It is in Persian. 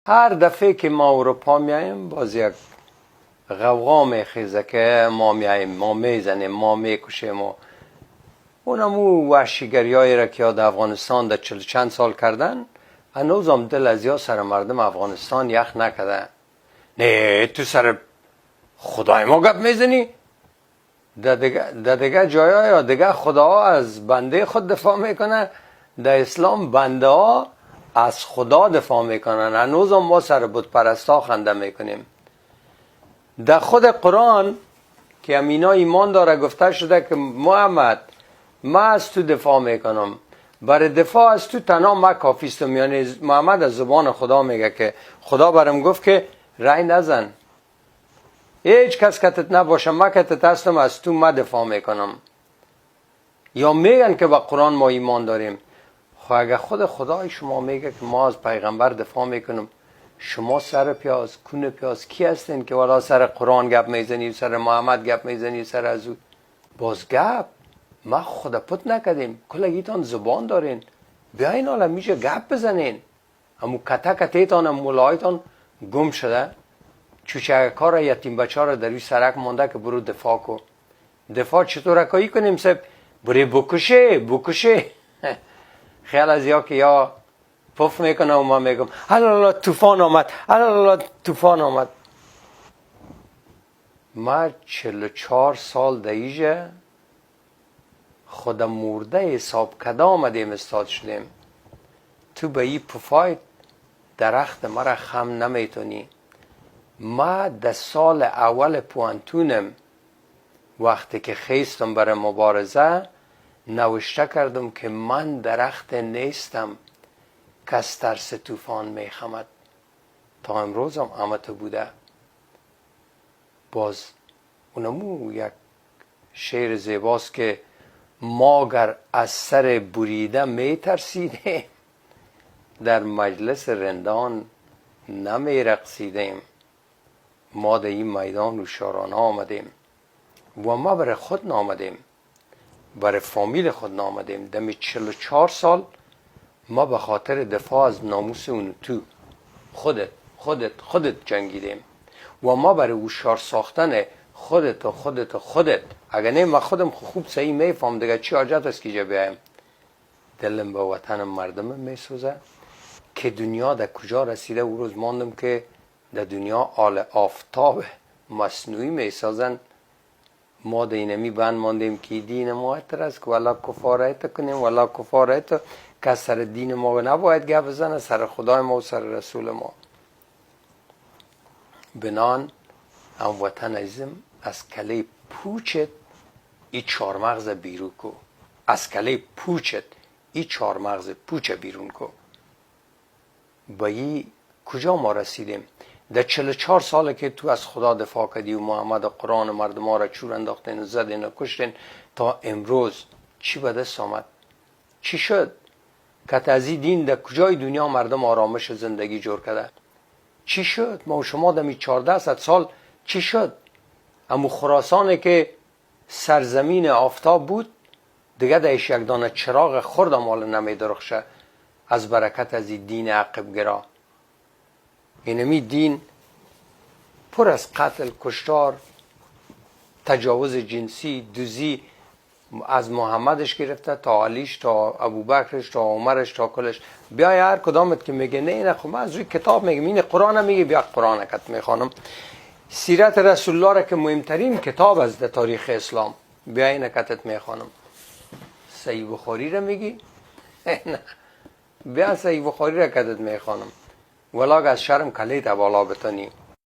هر دفعه که ما اروپا میایم باز یک غوغا میخیزه که ما میایم، ما میزنیم، ما میکشیم و اونمو وحشیگری هایی را که در افغانستان در چل چند سال کردن، هنوز هم دل از یا سر مردم افغانستان یخ نکده. نه، تو سر خدای ما گپ میزنی؟ در دیگه جایا یا دیگه خداها از بنده خود دفاع میکنه، در اسلام بنده ها از خدا دفاع میکنن. هنوز هم ما سر بت پرستا خنده میکنیم. در خود قرآن که امینا ایمان داره گفته شده که محمد، ما از تو دفاع میکنم، برای دفاع از تو تنها ما کافیستم. یعنی محمد از زبان خدا میگه که خدا برم گفت که رای نزن، هیچ کس کتت نباشه، ما کتت هستم، از تو ما دفاع میکنم. یا میگن که با قرآن ما ایمان داریم. خب اگه خود خدای شما میگه که ما از پیغمبر دفاع میکنم، شما سر پیاز کون پیاز کی هستین که والا سر قرآن گپ میزنی، سر محمد گپ میزنی، سر از او باز گپ؟ ما خود پت نکردیم. کلگیتان زبان دارین، بیاین حالا میشه گپ بزنین. امو کته کته تان مولایتان گم شده، چوچه کار یتیم بچه را در روی سرک مانده که برو دفاع کو. دفاع چطور کایی کنیم؟ سب بری بکشه بکشه. خیال از یا که یا پف میکنه و ما میگم الله طوفان آمد، الله طوفان آمد. ما 44 سال دیجه خودم مرده حساب کده آمدیم استاد شدیم. تو به این پفایت درخت مرا خم نمیتونی. ما در سال اول پوانتونم وقتی که خیستم برای مبارزه نوشته کردم که من درخت نیستم که از ترس طوفان میخمد. تا امروز هم امتو بوده. باز اونمو یک شعر زیباست که ما گر از سر بریده میترسیدیم، در مجلس رندان نمیرقصیدیم. ما در این میدان هوشیارانه آمدیم و ما برای خود نامدیم، برای فامیل خود نامدیم. دمی 44 سال ما به خاطر دفاع از ناموس اون تو خودت خودت خودت جنگیدیم و ما برای هوشیار ساختن خودت و خودت و خودت. اگر نه ما خودم خوب صحیح میفهم دیگه چی حاجت است که بیایم. دلم به وطن مردم میسوزه که دنیا در کجا رسیده. او روز ماندم که در دنیا آل آفتاب مصنوعی میسازن، ما در اینمی بند ماندیم که دین ما است که والا کفارت کنیم، والا کفارت که سر دین ما نباید گپ بزنه، سر خدای ما و سر رسول ما. بنان هم وطن عزیزم، از کله پوچت ای چارمغز بیرون کو، از کله پوچت ای چارمغز پوچ بیرون کو. با ای کجا ما رسیدیم؟ در 44 سال که تو از خدا دفاع کردی و محمد و قرآن و مردم ها را چور انداختین و زدین و کشتین، تا امروز چی به دست آمد؟ چی شد؟ که از این دین در کجای دنیا مردم آرامش زندگی جور کرده؟ چی شد؟ ما و شما دمی 1400 سال چی شد؟ امو خراسانه که سرزمین آفتاب بود دیگه درش یک دانه چراغ خرد مال نمی درخشه از برکت از این دین عقب گرا. اینمی دین پر از قتل، کشتار، تجاوز جنسی، دوزی، از محمدش گرفته تا علیش تا ابوبکرش تا عمرش تا کلش. بیای هر کدامت که میگه نه نه، خب من از روی کتاب میگم، این قرآن میگه، بیا قرآن کت میخوانم. سیرت رسول الله را که مهمترین کتاب از در تاریخ اسلام، بیا این کتت میخوانم. صحیح بخاری را میگی؟ نه، بیا صحیح بخاری را کتت میخوانم. ولا از شرم کلیت بالا بتانی.